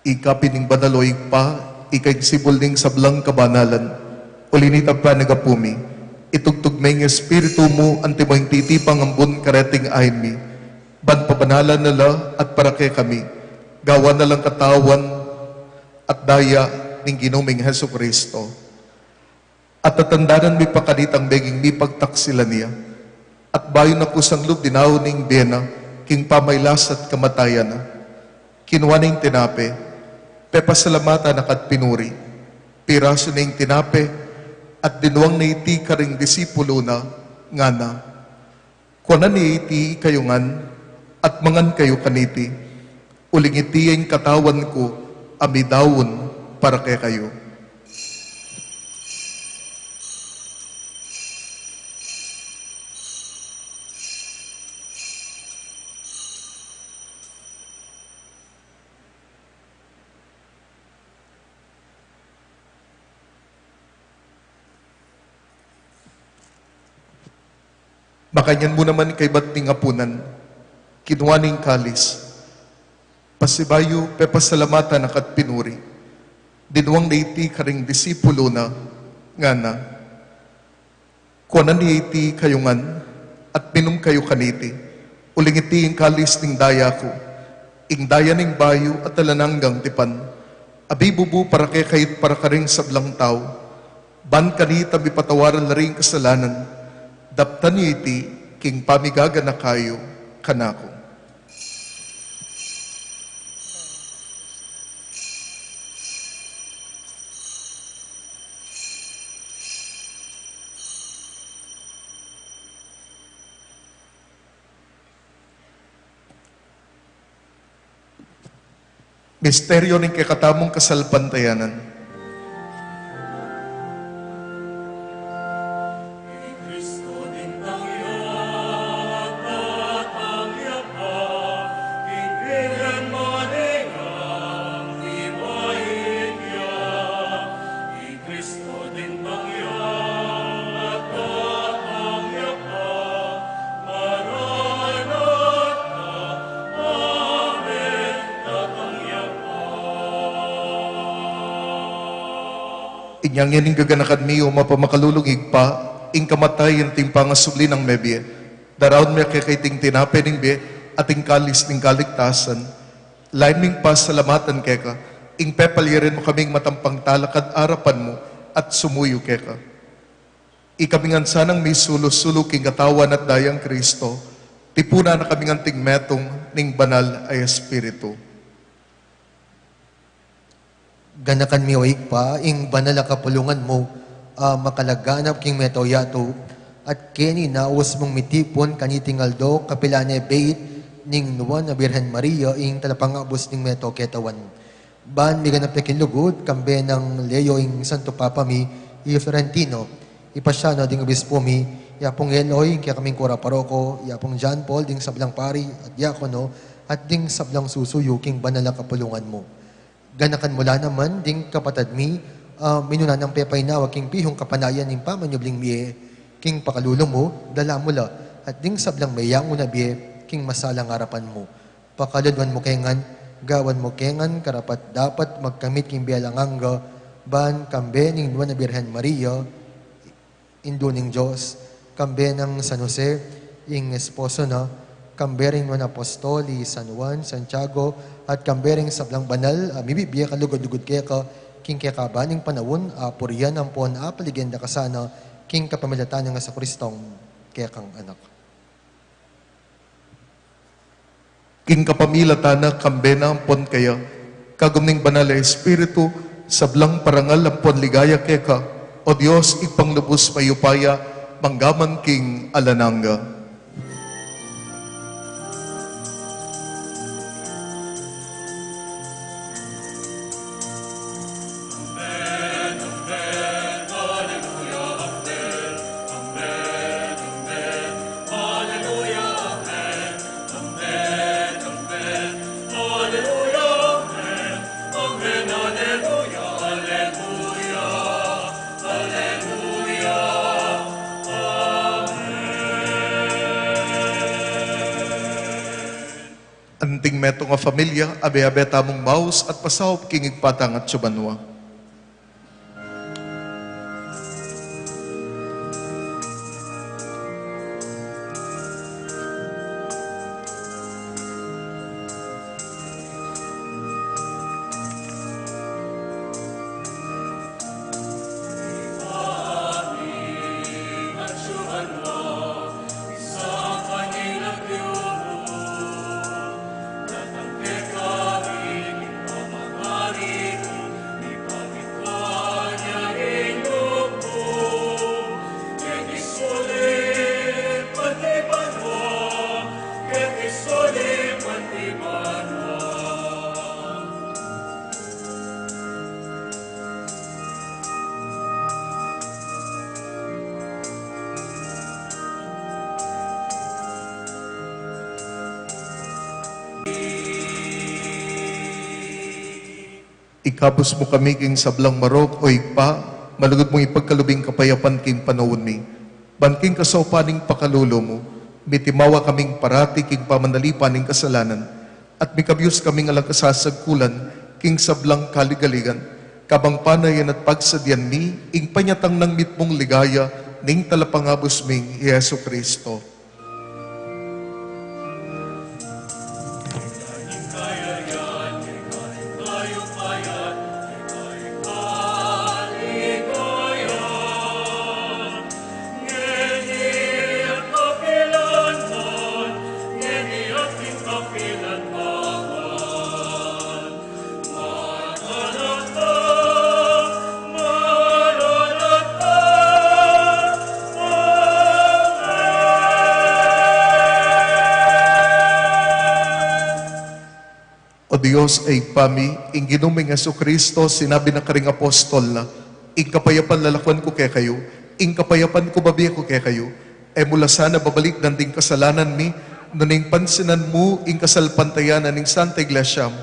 Ika pin ing banal, o Ibpa, ika ing sibul ning sablang kabanalan. Uli nita, Ibpa, ning gapu mi, itugtug me ing Espiritu mu antimo ing titipang ambun kareting ain mi, ban pabanalan na la at para kekami gawan na lang katawan at daya ning Ginu ming Jesucristo. At tatandanan mi pa kanitang meging mipagtaksilan ya, at bayu na kusang lub dinaun ing bie na king pamailas at kamatayan na, kinua ne ing tinape, pepasalamatan na ka't pinuri, pirasu ne ing tinape, at dinuang na iti karing disipulu na, ngana: Kuanan ye iti ikayu ngan, at mangan kayu kaniti, uling iti ya ing katawan ku a midaun para kekayu. Makanyan mu naman kaybat ning apunan, kinua ne ing kalis, pasibayu pepasalamatan na ka't pinuri, dinuang na iti karing disipulu na, ngana: Kuanan ye iti kayu ngan, at minum kayu kaniti, Uling iti ing kalis ning daya ku, ing daya ning bayu at alang anggang tipan, a bibubu para kekayu at para karing sablang tau, ban kanita mipatawad la ring kasalanan. Daptan yu iti king pamigaganaka yu kanaku. Misteryo ning kekatamung kasalpantayanan. Kristo, datang ya ka. Maranatha. Amen. Datang ya ka. Inya ngeni ing gaganakan mi, o mapamakalulung Ibpa, ing kamatayan at ing pangasubli nang mebie. Daraun mi keka iting tinape ning bie at ing kalis ning kaligtasan. Lain ming pasalamatan keka, ing pepalyarin mu kaming matampang talakad king arapan mu at sumuyu keka. Ikami ngan sanang misulu-sulu king katawan at dayang Kristo, tipunan na kami ngan king metung ning Banal a Espiritu. Ganakan mi, o Ibpa, ing banal a kapulungan mu, a makalaganap king mabilug a yatu, at keni naus mung mitipun kaniting aldo kapilan ne beit ning Nuan a Birhen Maria, ing talapangabus ning mabilug a katawan. Ban miganap ya king lugud, kambe nang Leo ing Santo Papa mi, i Florentino, i Paciano ding obispo mi, i Apung Eloy, ing kekaming kura paroko, i Apung John Paul ding sablang pari at diakono, at ding sablang susuyu king banal a kapulungan mu. Ganakan mu la naman ding kapatad mi, a minuna nang pepainawa king pihung kapanayan ning pamanyubling mie, king pakalulu mu, dala mu la, at ding sablang meyangu na bie, king masalang arapan mu. Pakaluluan mu ke ngan, gawan mu ke ngan karapat-dapat magkamit king bie alang angga, ban kambe ning Nuan a Birhen Maria, Indu ning Dios, kambe nang San Jose, ing esposo na, kambe ring nuan a apostol i San Juan, Santiago, at kambe ring sablang banal a mibibie kalugud-lugud keka, king kekaban ning panaun, apurian ampon apaligaya da ka sana, king kapamilatan nang Jesucristong kekang Anak. King kapamilatan na, kambe na ampon kaya, kagum ning Banal a Espiritu, sablang parangal ampon ligaya keka, O Dios, Ibpang lubus mayupaya, mangga man king alang angga. Anting metung a familia, abe-abe tamung maus at pasaup king Ibpa tang atsu banua. Ikabus mu kami king sablang marok, o Ibpa, malugud mung ipagkalub ing kapayapan king panaun mi. Ban king kasaupan ning pakalulu mu, mitimawa kaming parati king pamanalipan ning kasalanan, at mikabyus kaming alang kasasagkulan king sablang kaligaligan, kabang panayan at pagsadyan mi ing panyatang nang mitmung ligaya ning Talapangabus ming i Jesucristo. Dios a Ibpa mi, ing Ginu ming Jesucristo, sinabi na karing apostol na, "Ing kapayapan lalakwan ku kekayu, ing kapayapan ku babie ku kekayu." E mu la sana babalikdan ding kasalanan mi, nune ing pansinan mu ing kasalpantayanan ning Santa Iglesia mu.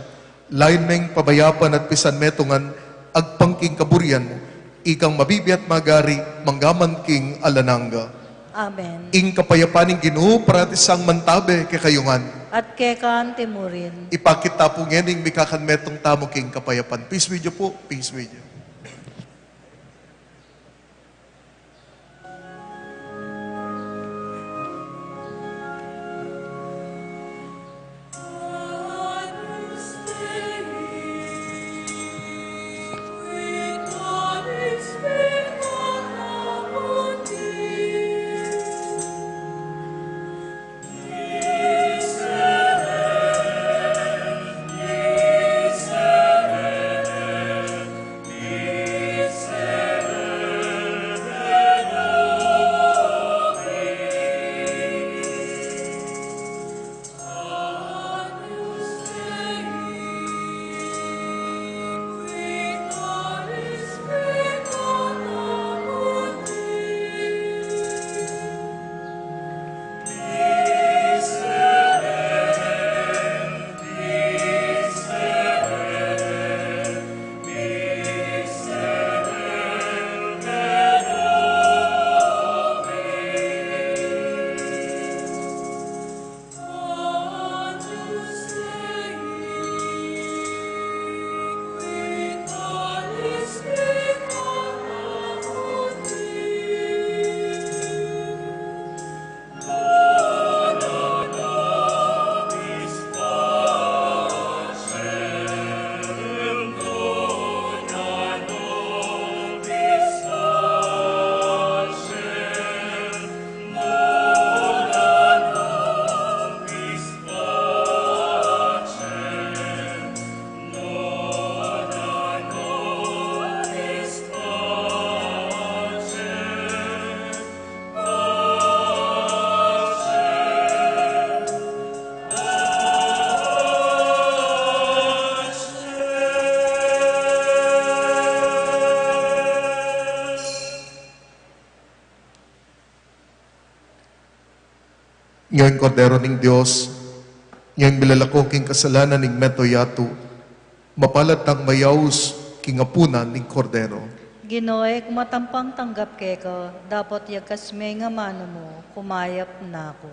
Layun meng pabayapan at pisan metung ngan agpang king kaburian mu, ikang mabibie at magari, mangga man king alang angga. Amen. Ing kapayapan ning Ginu parati sang mantabe kekayu ngan. At keka anti mu rin. Ipakit ta pu ngening mikakan metung tamu king kapayapan. Peace with you po. Peace with you. Nya ing Kordero ning Dios, nya ing milalako king kasalanan ning meto yatu, mapalad tang mayaus king apunan ning Kordero. Ginu, e ku matampang tanggap keka, dapot yagkas me ing amanu mu, kumayap na ku.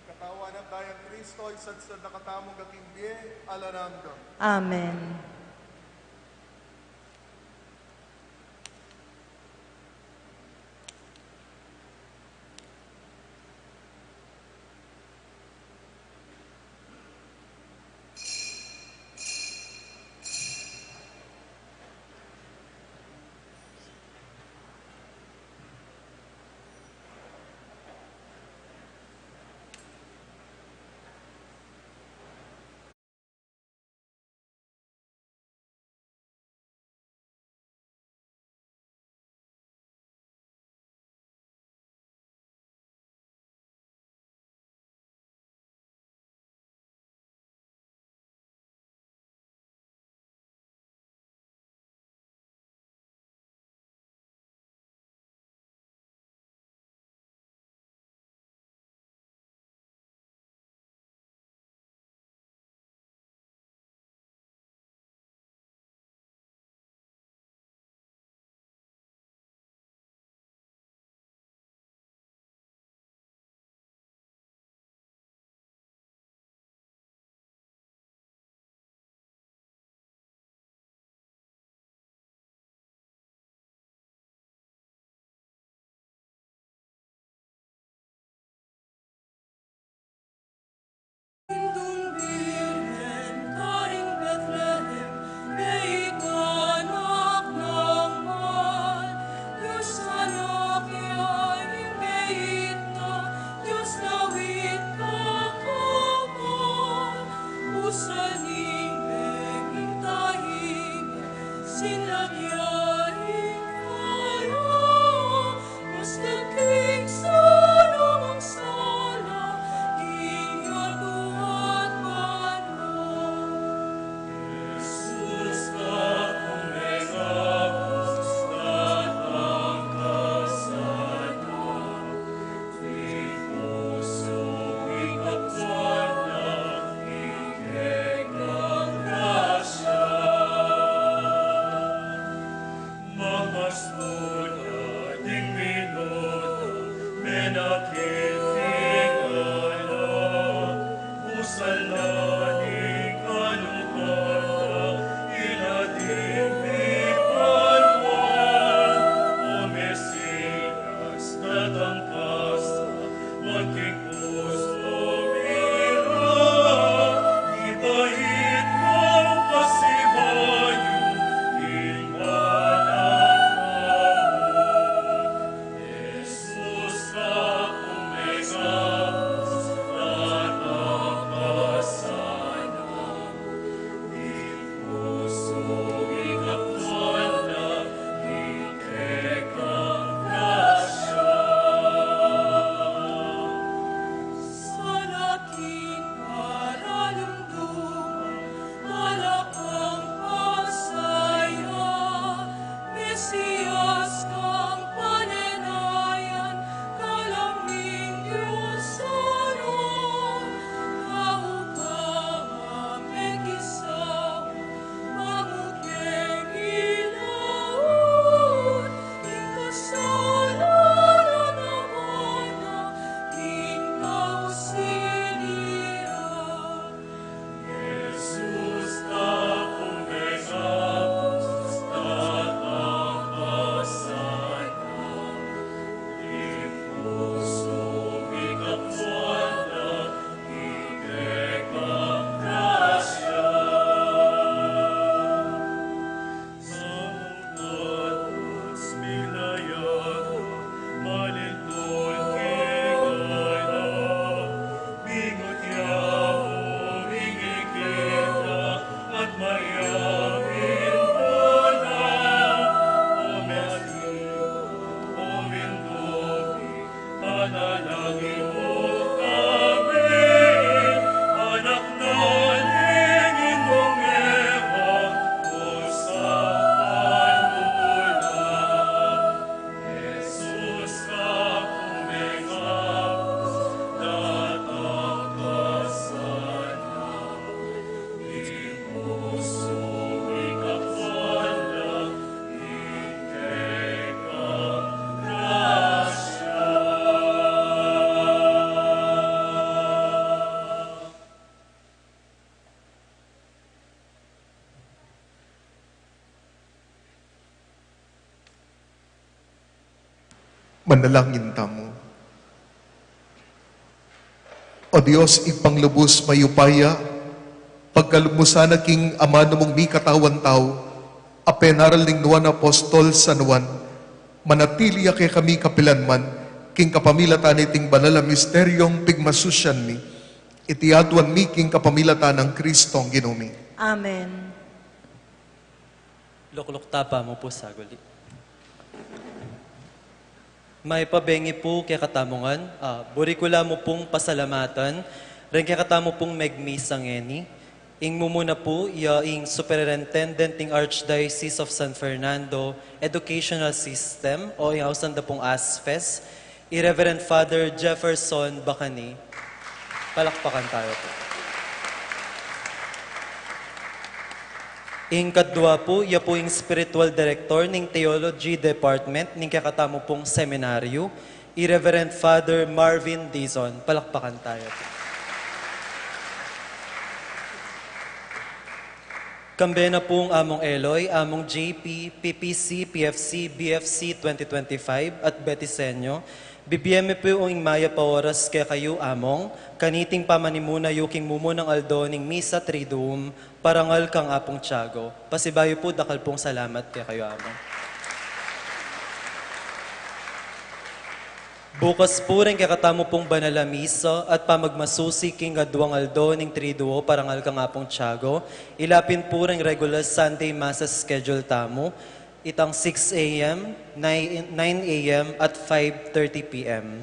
Katawan at dayang Kristo, isadsad na katamu king bie alang angga. Amen. Manalangin tamu. O Dios, Ibpang lubus mayupaya, pagkalub mu sana king amanu mung mikatawan tau, a penaral ning nuan a apostol San Juan, manatili ya kekami kapilanman, king kapamilatan niting banal a misteryong pigmasusyan mi, iti aduan mi king kapamilatan nang Kristong Ginu mi. Amen. Lukluk ta pa mu pu saguli. Mayap a bengi pu kekatamu ngan, ah, buri ku la mu pung pasalamatan, ring kekatamu pung megmisa ngeni, ing mumuna pu, ya ing Superintendent ning Archdiocese of San Fernando Educational System, o ing ausan da pung ASFES, i Reverend Father Jefferson Bacani. Palakpakan tayu pu. Ing kadua pu, ya pu ing spiritual director ning theology department ning kekatamu pung seminaryo, i Reverend Father Marvin Dizon. Palakpakan tayu pu. Kambe na pung Among Eloy, Among J P, P P C, P F C, B F C twenty twenty-five, at Betisenyo, bibie mi pu ing mayap a oras kekayu, Among, kaniting pamanimuna yu king mumunang aldo ning Misa Triduum, parangal kang Apung Tiago. Pasibayu pu, dakal pung salamat kekayu, Among. Bukas pu ring kekatamu pung banal a misa at pamagmasusi king kaduang aldo ning Triduo parangal kang Apung Tiago, ila pin pu ring regular Sunday Mass schedule tamu, itang six a.m., nine, nine a.m. at five thirty p.m.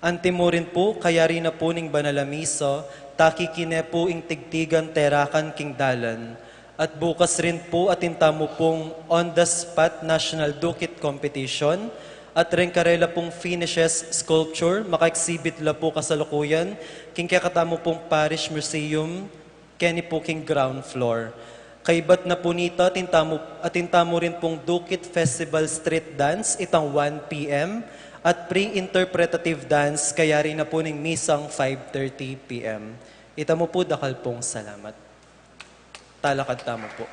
Antimurin pu, kayari na pu ning banal a misa, takiki ne pu ing tigtigan terakan king dalan. At bukas rin pu, atin tamu pung on the spot national dukit competition, at ring karela pung finishes sculpture, maka-exhibit la pu kasalukuyan king kekatamu pung parish museum, keni pu king ground floor. Kaybat na pu nita, atin tamu, atin tamu rin pung Dukit Festival Street Dance, itang one p.m., at pre-interpretative dance, kayari na pu ning misang five thirty p.m. Ita mu pu, dakal pung salamat. Talakad tamu pu.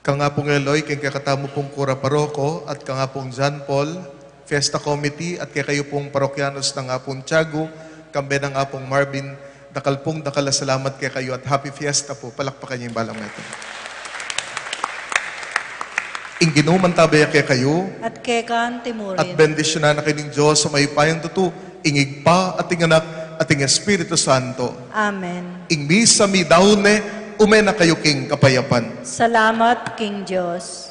Kang Apung Eloy, keng kekatamu pung kura paroko, at kang Apung John Paul, Fiesta Committee, at kekayu pung parokyanos nang Apung Tiago, kambe nang Apung Marvin, dakal pung dakal a salamat kekayu at Happy Fiesta pu. Palakpakan yu ing balang metung. Ing Ginu mantabe ya kekayu. At keka antimurin. At bendisyunan na kayu ning Dios a mayupayang tutu, ing Ibpa, at ing Anak, at ing Espiritu Santo. Amen. Ing misa midaun ne, ume na kayu king kapayapan. Salamat king Dios.